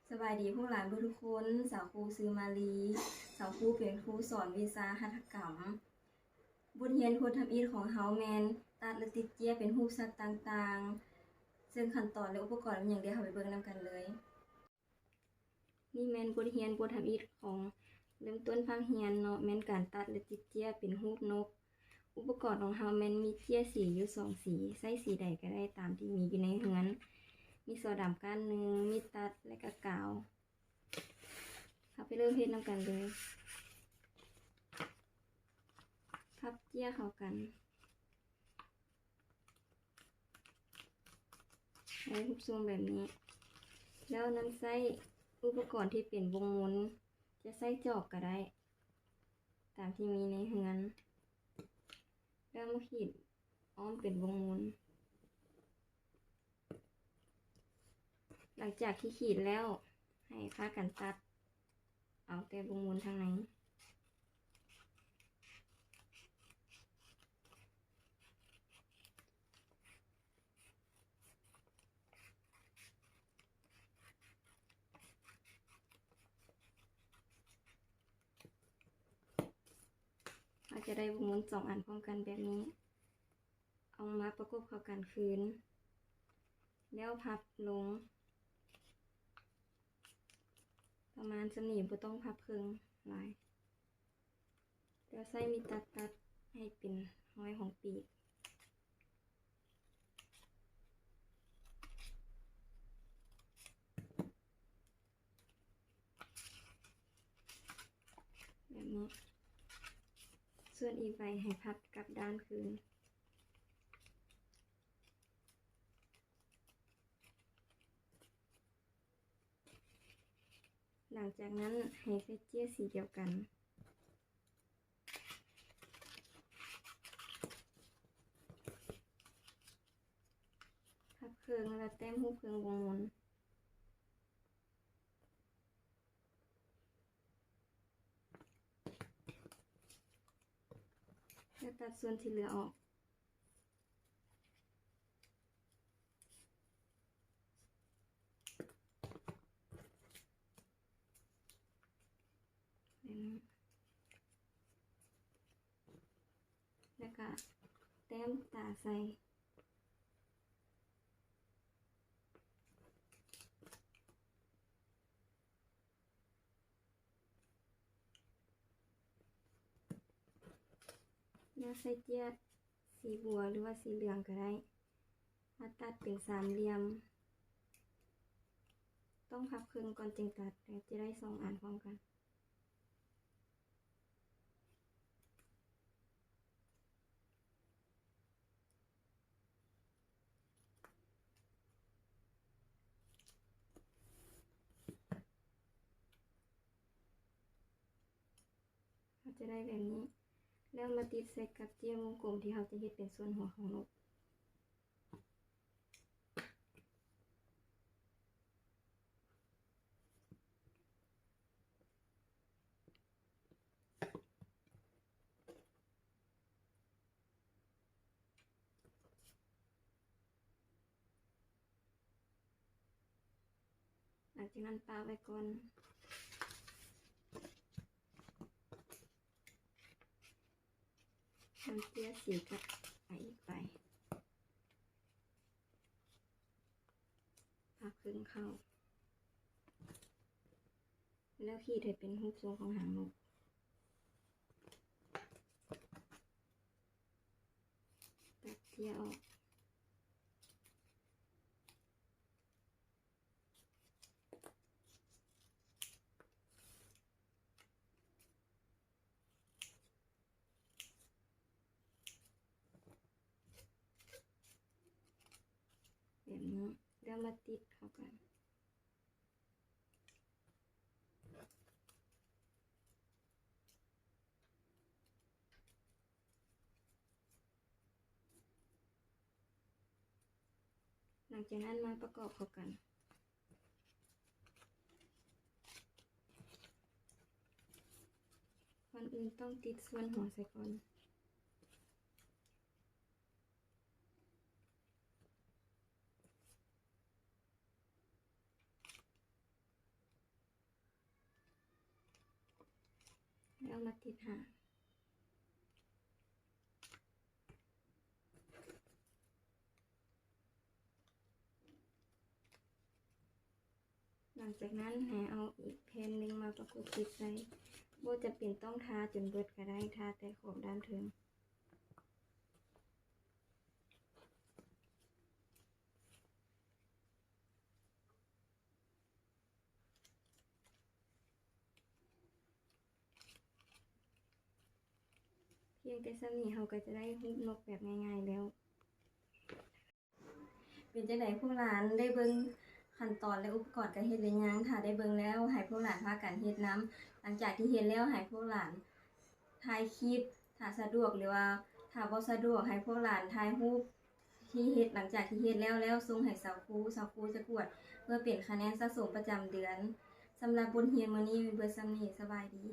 ສະບາຍດີຜູ້ຫຼານເບິດທຸກຄົນ, ສາວຄູຊື່ມາລີ, ສາວຄູເປັນຄູສອນວິຊາຫັດຖະກຳ. ບົດຮຽນບົດທຳອິດຂອງເຮົາແມ່ນຕັດ ແລະ ຕິດເຈ້ຍເປັນຮູບສັດຕ່າງໆ, ເຊິ່ງຂັ້ນຕອນ ແລະ ອຸປະກອນແມ່ນຫຍັງ ດຽວເຮົາໄປເບິ່ງນຳກັນເລີຍ. ນີ້ແມ່ນບົດຮຽນບົດທຳອິດຂອງເລີ່ມຕົ້ນພາກຮຽນເນາະ, ແມ່ນການຕັດ ແລະ ຕິດເຈ້ຍເປັນຮູບນົກ. ອຸປະກອນຂອງເຮົາແມ່ນມີເຈ້ຍສີຢູ່ສອງສີ, ໃຊ້ສີໃດກໍໄດ້ຕາມທີ່ມີຢູ່ໃນເຮືອນ. ມີສໍດຳກ້ານໜຶ່ງ, ມີດຕັດ ແລະ ກະກາວ. ເຮົາໄປເລີ່ມເຮັດນຳກັນເລີຍ. ພັບເຈ້ຍເຂົ້າກັນ. ໄດ້ຮູບຊົງແບບນີ້ ແລ້ວນຳໃຊ້ອຸປະກອນທີ່ເປັນວົງມົນ, ຈະໃຊ້ຈອກກໍໄດ້ ຕາມທີ່ມີໃນເຮືອນ ແລ້ວມາຂີດອ້ອມເປັນວົງມົນ. ຫຼັງຈາກທີ່ຂີດແລ້ວ ໃຫ້ພາກັນຕັດ ເອົາແຕ່ວົງມົນທາງໃນ. ເຮົາຈະໄດ້ວົງມົນສອງອັນພ້ອມກັນແບບນີ້. ເອົາມາປະກົບເຂົ້າກັນຄືນ ແລ້ວພັບລົງ ປະມານສ່ຳນີ້, ບໍ່ຕ້ອງພັບເຄິ່ງຫຼາຍ. ແລ້ວໃຊ້ມີດຕັດຕັດໃຫ້ເປັນຮອຍຂອງປີກ ແບບນີ້. ສ່ວນອີກໃບໃຫ້ພັບກັບດ້ານຄືນ. ຫຼັງຈາກນັ້ນໃຫ້ໃສ່ເຈ້ຍສີດຽວກັນ ພັບເຄິ່ງ ແລ້ວແຕ້ມຮູບເຄິ່ງວົງມົນ ແລ້ວຕັດສ່ວນທີ່ເຫຼືອອອກ. ແບບນີ້ ແລ້ວກະແຕ້ມຕາໃສ່ ແລ້ວໃສ່ເຈ້ຍສີບົວ ຫຼືວ່າສີເຫຼືອງກໍໄດ້ ມາຕັດເປັນສາມຫຼ່ຽມ. ຕ້ອງພັບເຄິ່ງກ່ອນຈຶ່ງຕັດ ແລ້ວຈະໄດ້ສອງອັນພ້ອມກັນ. ເຮົາຈະໄດ້ແບບນີ້ ແລ້ວມາຕິດໃສ່ກັບເຈ້ຍວົງກົມທີ່ເຮົາຈະເຮັດເປັນສ່ວນຫົວຂອງນົກ. ຫຼັງຈາກນັ້ນປະໄວ້ກ່ອນ ນຳເຈ້ຍສີກັບໄປອີກໃບ ພັບເຄິ່ງເຂົ້າ ແລ້ວຂີດໃຫ້ເປັນຮູບຊົງຂອງຫາງນົກ. ຕັດເຈ້ຍອອກ ແບບນີ້ ແລ້ວມາຕິດເຂົ້າກັນ. ຫຼັງຈາກນັ້ນມາປະກອບເຂົ້າກັນ. ກ່ອນອື່ນຕ້ອງຕິດສ່ວນຫົວໃສ່ກ່ອນ. ມາຕິດຫາ. ຫຼັງຈາກນັ້ນໃຫ້ເອົາອີກແຜ່ນໜຶ່ງມາປະກົບຕິດໃສ່. ບໍ່ຈຳເປັນຕ້ອງທາຈົນເບິດກໍໄດ້, ທາແຕ່ຂອບດ້ານເທິງ. ພຽງແຕ່ສ່ຳນີ້ເຮົາກໍຈະໄດ້ຮູບນົກແບບງ່າຍໆແລ້ວ. ເປັນຈັ່ງໃດພວກຫຼານ ໄດ້ເບິ່ງຂັ້ນຕອນ ແລະ ອຸປະກອນການເຮັດຫຼືຍັງ? ຖ້າໄດ້ເບິ່ງແລ້ວ ໃຫ້ພວກຫຼານພາກັນເຮັດນຳ. ຫຼັງຈາກທີ່ເຮັດແລ້ວ ໃຫ້ພວກຫຼານຖ່າຍຄລິບ ຖ້າສະດວກ ຫຼືວ່າຖ້າບໍ່ສະດວກ ໃຫ້ພວກຫຼານຖ່າຍຮູບທີ່ເຮັດ ຫຼັງຈາກທີ່ເຮັດແລ້ວ ແລ້ວສົ່ງໃຫ້ສາວຄູ. ສາວຄູຈະກວດເພື່ອເປັນຄະແນນສະສົມປະຈຳເດືອນ. ສຳລັບບົດຮຽນມື້ນີ້ມີເບິດສ່ຳນີ້. ສະບາຍດີ.